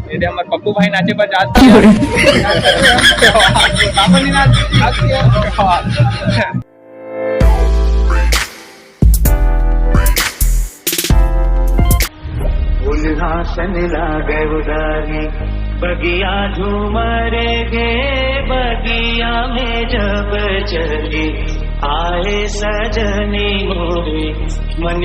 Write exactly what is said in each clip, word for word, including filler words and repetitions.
ये दे हमर पप्पू भाई नाचे बर जात हे। पापा नहीं नाच, नाच के। उल्हासन लागे उदारी, बगिया झूमरे गे, बगिया में जब चली, आए सजनी मोरी, मन।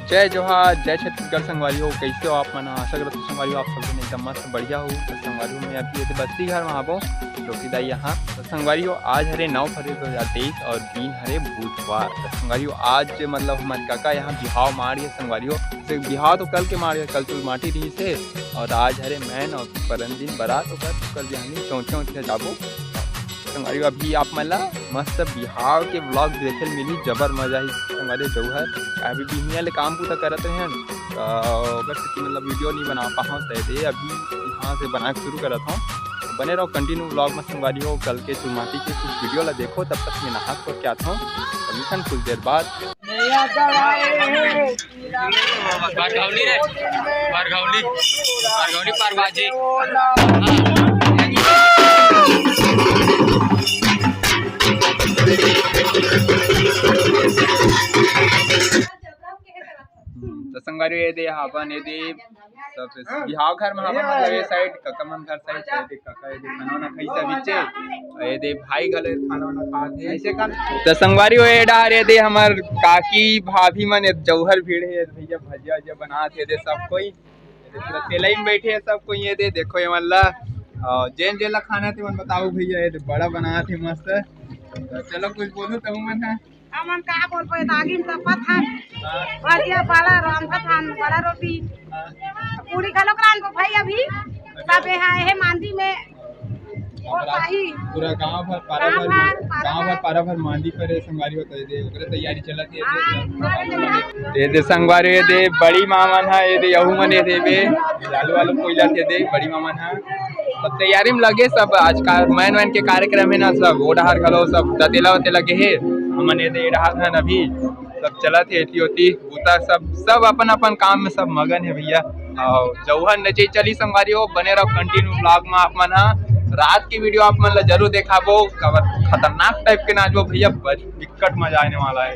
जय जोहार, जय छत्तीसगढ़ संगवारी हो, कैसे हो आप मन? आशा करत हो संगवारी हो, आप सब जन एकदम मस्त बढ़िया हो। तो संगवारी हो, मैं अभी ये बस्ती घर में आबो, जोशी दाई यहाँ। तो संगवारी हो, आज हरे नौ फरवरी दो हज़ार तेईस और दिन हरे बुधवार। तो संगवारी हो, आज मतलब हमर काका यहाँ बिहाव माढ़े संगवारी हो। तो बिहाव तो कल के माढ़े, कल तो माटी रहिस हे और आज हरे मैन और परन दिन बरात, ओकर कल बिहानी चौथे उठे जाबो। संगवारी हो, अभी आप मन ला मस्त बिहाव के vlog देखे ल मिली, जबर मजा ही संगवारी हो। जौहर अभी बिहनिया ले काम बूता करत रहेन, तो ओकर सेती मतलब video नहीं बना पाहूँ, शायद ये अभी यहाँ से बना के शुरू करत हूँ। तो बने रहो continue vlog में संगवारी हो। कल के चुलमाटी के कुछ video ला देखो, तब तक मैं नहा खो के आत हूँ। तो मिलथन कुछ देर बाद। बरघौली रे, बरघौली, बरघौली पारबाजी। तो संगवारी हो, ये दे हावन, ये दे सब बिहाव घर में हावन, मतलब ये side कका मन घर side, ये दे कका, ये दे खाना वाना खाई सब इच्चे, और ये दे भाई घलो खाना वाना खात हे। ऐसे कर। तो संगवारी हो, ये डाहर ये दे हमर काकी भाभी मन, ये जौहर भीड़ हे, ये भैया भजिया वजिया बनात हे, ये दे सब कोई, ये दे पूरा तेलई में बैठे हे सब कोई, ये दे देखो ये मन ला, और जेन जेन ला खाना हे, ते मन बताओ भैया, ये दे बड़ा बनात हे मस्त। तो चलो कुछ बोलो तुम मन हा। हमन का बोलबो, ये दागिन तपत हन, भजिया बड़ा रांधत हन, बड़ा रोटी, पूरी घलोक रांधबो भाई। अभी सब ये है, ये मांदी में और पूरा, शाही। पूरा गांव भर, पारा गांव भर, भर, पारा गांव भर, भर। पारा भर मांदी पर संगवारी होता है, दे, ओकरे तैयारी चलत हे, हाँ, दे, पूरा तैयारी। ये दे संगवारी, ये दे बड़ी माँ मन हा, ये दे यहू मन, ये दे बे, आलू वालू कोइला थे दे, बड़ी माँ मन हा। सब तैयारी में लगे सब, आज का मैन वैन के कार्यक्रम हे ना, सब ओ डहार घलो सब दतेला वतेला गे हे, हमन ये दे ए डहार हन अभी, सब चलत हे एती ओती बूता, सब, सब अपन अपन काम में सब मगन हे भैया। और जौहर नचे चली संगवारी हो, बने रहो continue vlog में आप मन हा। रात की video आप मन ला जरूर देखाबो, काबर खतरनाक type के नाचबो भैया, बड़ी बिकट मजा आने वाला है।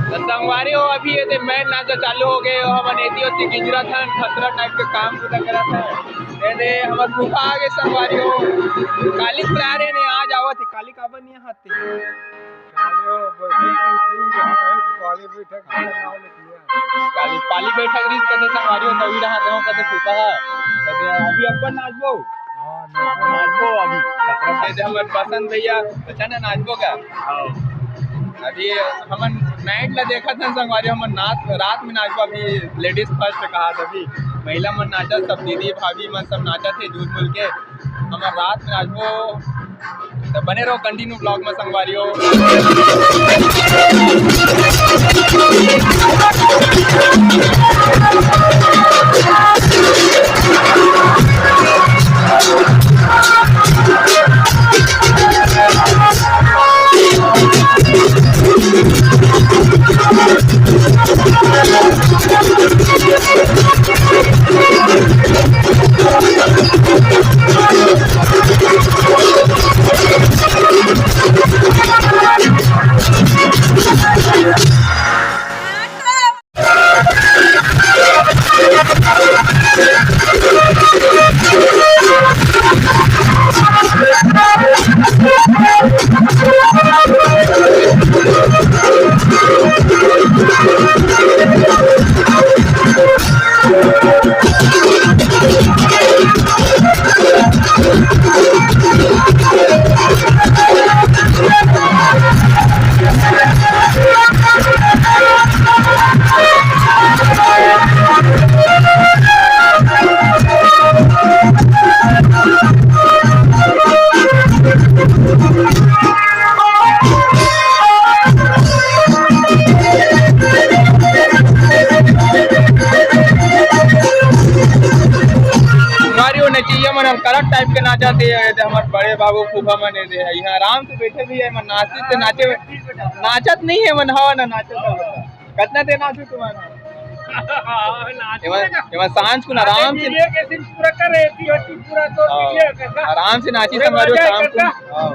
तो संगवारी हो, अभी ये दे मैन नाचा चालू हो गए हो, हमन एती ओती गिंजरा थन, खतरा type के काम पूरा करत हे। ये दे हमर फूफा आगे संगवारी हो, काली प्यारे ने आ जावत हे, काली काबर नहीं आते? काली बैठक के नाम लिख लिया। काली पाली बैठक रहिस कथे संगवारी हो, तभी रहा रहो कथे सुता है। कथे अभी अपन नाचबो। हाँ, नाचबो। नाचबो अभी। ये दे हमर पसंद भैया, अच्छा ना नाचबो का? हाँ। अभी हमन night ला देखत हन संगवारी, हमन नाच, रात में नाचबो। अभी ladies first कहा था, अभी महिला मन नाचा, सब दीदी भाभी मन सब नाचा थे जुल जुल के। हमर रात में आज वो, तो बने रहो continue vlog में संगवारी हो। वो फूफा मन ए दे, यहाँ आराम से बैठे भी है, मन नाचते नाचे, नाचत नहीं है मन, हवा ना नाचत है। कितना देना आजू तुम्हारा? एमन, एमन सांझ को ना आराम से पूरा कर रहे थी, और पूरा तो हाँ, आराम से नाची संगवारी हो शाम को। हाँ।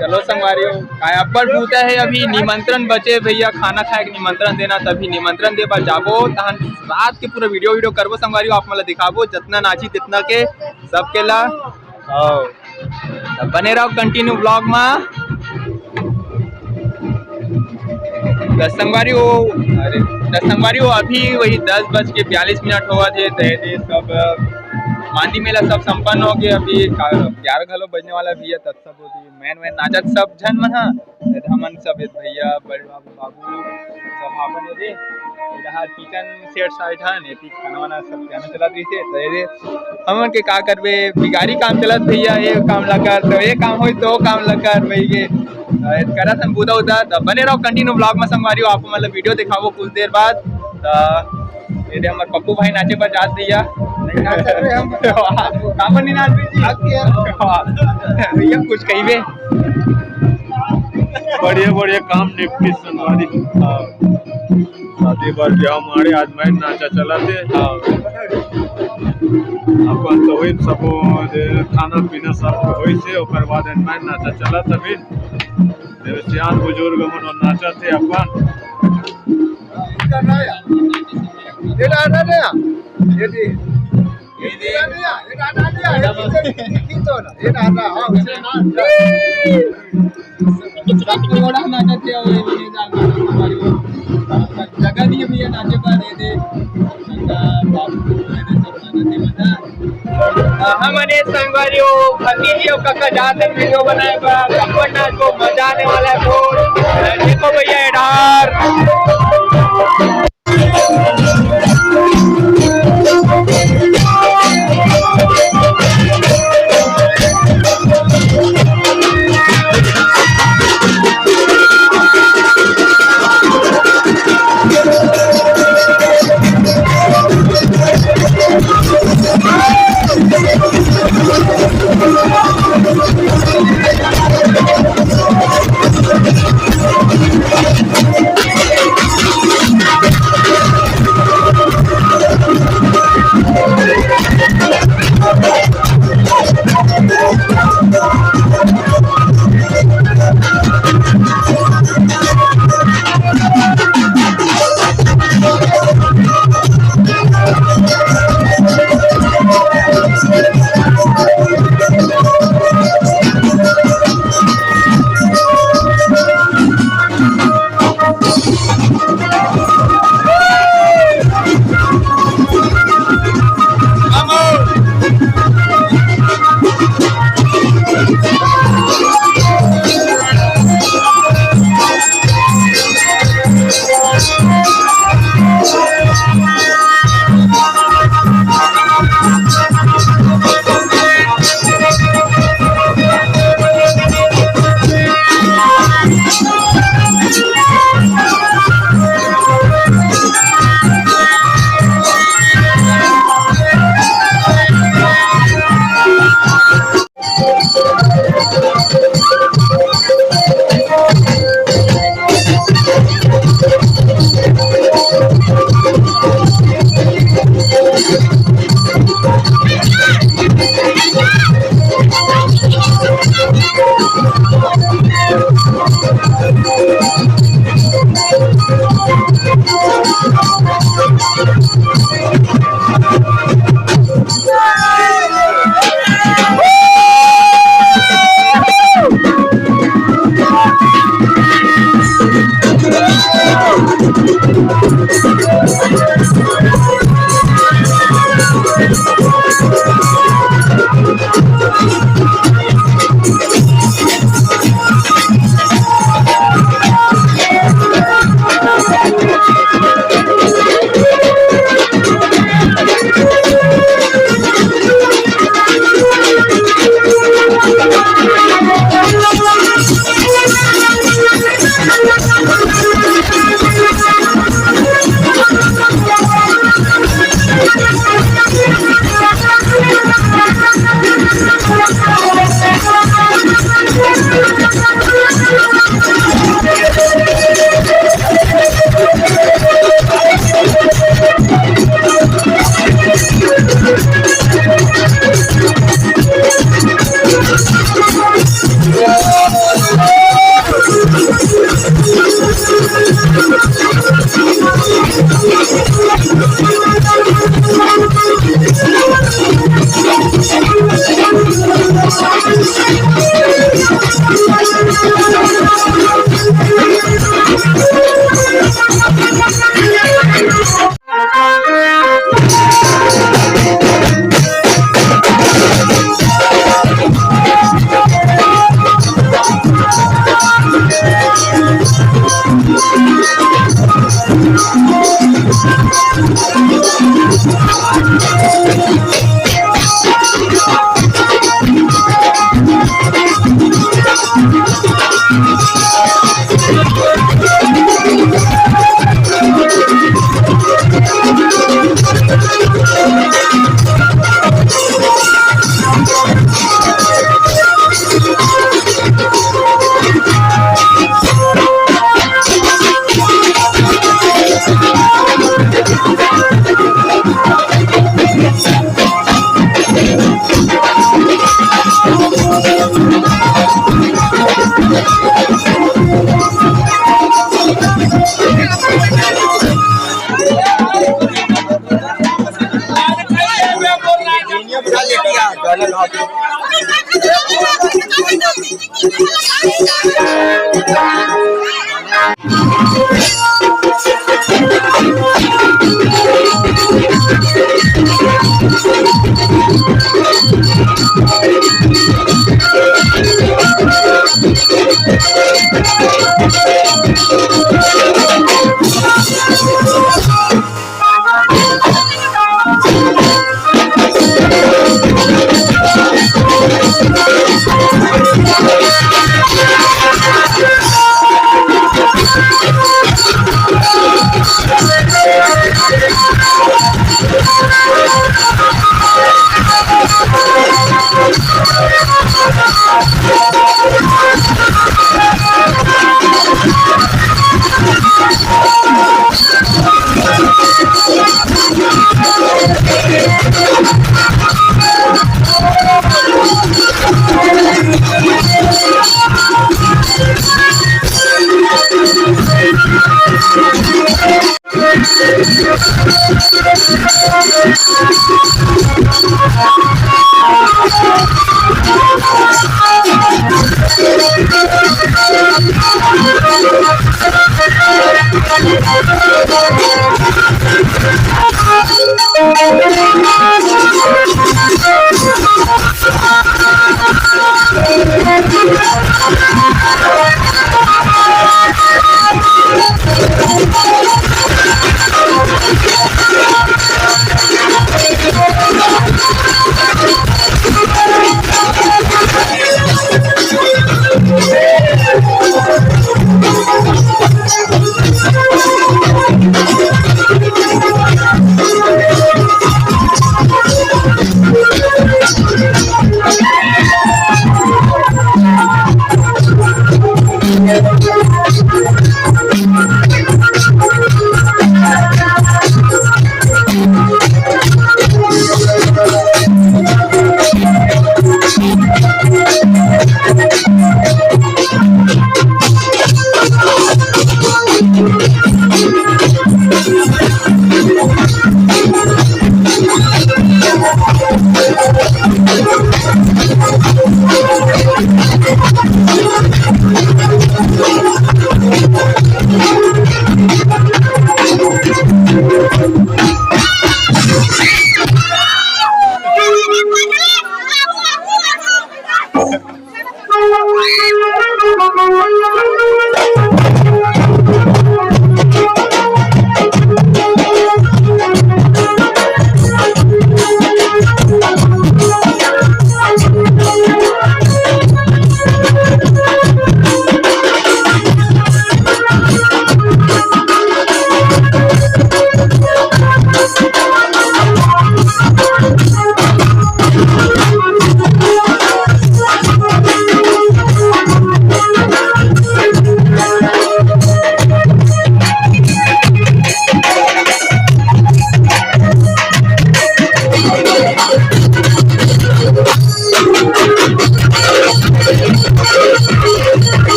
चलो संगवारी हो, काय अब्बड़ बूता है, अभी निमंत्रण बचे भैया, खाना खाए के निमंत्रण देना, तभी निमंत्रण दे बर जाबो, तहन रात के पूरा वीडियो, वीडियो करबो संगवारी हो, आप मन ला दिखाबो, जितना नाची तितना के, सबके ला। हाँ। त बने रहो कंटिन्यू ब्लॉग मा। त संगवारी हो, अरे, त संगवारी हो, अभी वही दस बज के बयालीस मिनट होवत हे, त ये दे सब, अ, मांदी मेला सब संपन्न हो गए। अभी का-, ग्यारह घलो बजने वाला भी है, तब सब होती मैन वैन नाचत सब झन मन हा, हमन सब ये भैया, बड़े बाबू, बाबू, सब हावन ये दे। इधर किचन सेट साइड है, ये खाना वाना सब खाना चला रही थे, त ये दे हमन के का करबे, बिगारी काम चलत भैया, ये काम ला कर, तो ये काम होई तो वो काम ला कर भई के। अ, करत हन बूता उता, त बने रहो कंटिन्यू ब्लॉग में संगवारी हो, आप मतलब वीडियो दिखाबो कुछ देर बाद। त ये दे हमर पप्पू भाई नाचे बर जात भैया। नहीं नाच सकते हम। काबर नहीं नाच रही जी? भैया कुछ कहिबे। बढ़िया बढ़िया काम निपटी संगवारी। हाँ। शादी बर बिहाव माड़े आज मैं नाचा चला थे। हाँ। अपन तो होई सब, जे खाना पीना सब होई से, ओकर बाद मैं नाचा चला तभी। जे सियान बुजुर्ग मन नाचा थे अपन। ये डाला ना, ये दी। ये डाला ना, ये डाला ना, ये डाला, हाँ, उसे ना। सबको बड़ा नाचा थे, वो ये नहीं जानता हमारी वो। जगह नहीं है भैया, नाचे पा रहे थे। संगा, बाबू, ये सब नाचा थे, मजा। हमने संगवारी हो, भतीजी हो, काका जाते वीडियो बनाए बा, कपड़ नाच को मजा आने वाला है बहुत। देखो भैया, ये डार।